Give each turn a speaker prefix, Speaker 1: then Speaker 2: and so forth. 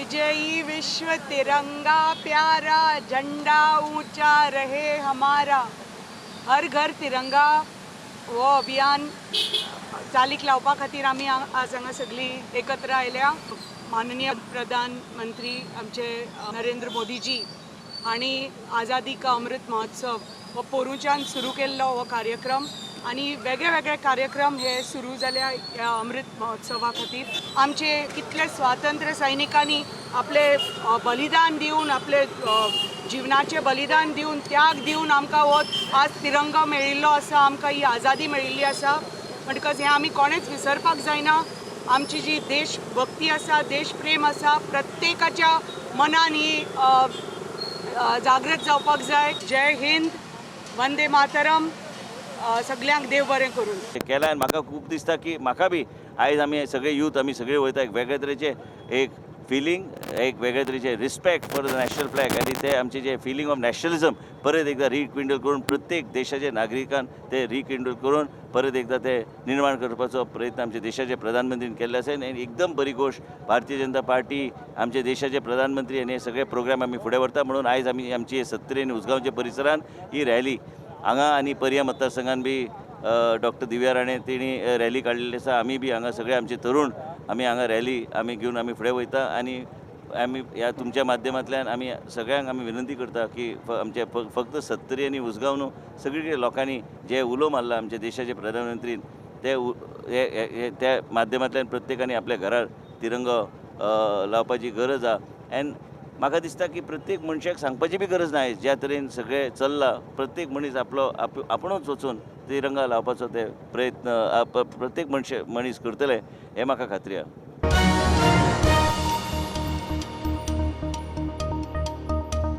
Speaker 1: विजयी विश्व तिरंगा प्यारा, झंडा ऊंचा रहे हमारा, हर घर तिरंगा हो अभियान चालीक लावपा खातीर आमी आज हांगा सगळीं एकत्र आयल्या. माननीय प्रधानमंत्री आमचे नरेंद्र मोदीजी हांणी आझादी का अमृत महोत्सव हो पोरूंच्यान सुरू केल्लो हो कार्यक्रम आनी वेगळे वेगळे कार्यक्रम हे सुरू जाल्या ह्या अमृत महोत्सवा खातीर. आमचे कितले स्वातंत्र्य सैनिकांनी आपले बलिदान दिवन, आपले जिवनाचें बलिदान दिवन, त्याग दिवन आमकां हो आज तिरंगा मेळिल्लो आसा, आमकां ही आझादी मेळिल्ली आसा. म्हणटकच हें आमी कोणेंच विसरपाक जायना. आमची जी देशभक्ती आसा, देशप्रेम आसा, प्रत्येकाच्या मनान ही जागृत जावपाक जाय. जय हिंद, वंदे मातरम. सगल्यांक देव बरें करूं.
Speaker 2: केला आनी म्हाका खूब दिसता की म्हाका बी आयज आमी सगळे यूथ आमी सगळे वयता, एक वेगळे तरेचे एक फिलींग, एक वेगळे तरेचे respect for the national flag आनी ते आमचे जे फिलींग ऑफ नॅशनलिजम परत एकदा रिकिंडल करून प्रत्येक देशाचे नागरिकान ते रिकिंडल करून परत एकदा ते निर्माण करपाचो प्रयत्न आमच्या देशाचे प्रधानमंत्रीन केल्ले आसा. आनी एकदम बरी गोश्ट, भारतीय जनता पार्टी, आमचे देशाचे प्रधानमंत्री आनी हे सगळे प्रोग्राम आमी फुडें व्हरता. म्हणून आयज आमी आमची सत्तरी आनी उसगांवच्या परिसरान ही रॅली हांगा आनी पर्या मतदारसंघान बी डॉक्टर दिव्या राणे तिणी रॅली काडलेली आसा. आमी बी हांगा सगळे आमचे तरुण आमी हांगा रॅली आमी घेवन आमी फुडें वयता आनी आमी ह्या तुमच्या माध्यमांतल्यान आमी सगळ्यांक आमी विनंती करता की आमचे फक्त सत्तरी आनी उसगांव न्हू, सगळी लोकांनी जे उलो मारला आमच्या देशाचे प्रधानमंत्रीन ते त्या माध्यमांतल्यान प्रत्येकान आपल्या घरार तिरंगो लावपाची गरज आहा. एंड म्हाका दिसता की प्रत्येक मनशाक सांगपाची बी गरज ना, ज्या तरेन सगळें चल्लां प्रत्येक मनीस आपलो आपणूच वचून तिरंगा लावपाचो ते प्रयत्न प्रत्येक मनीस करतले हें म्हाका खात्री आहा.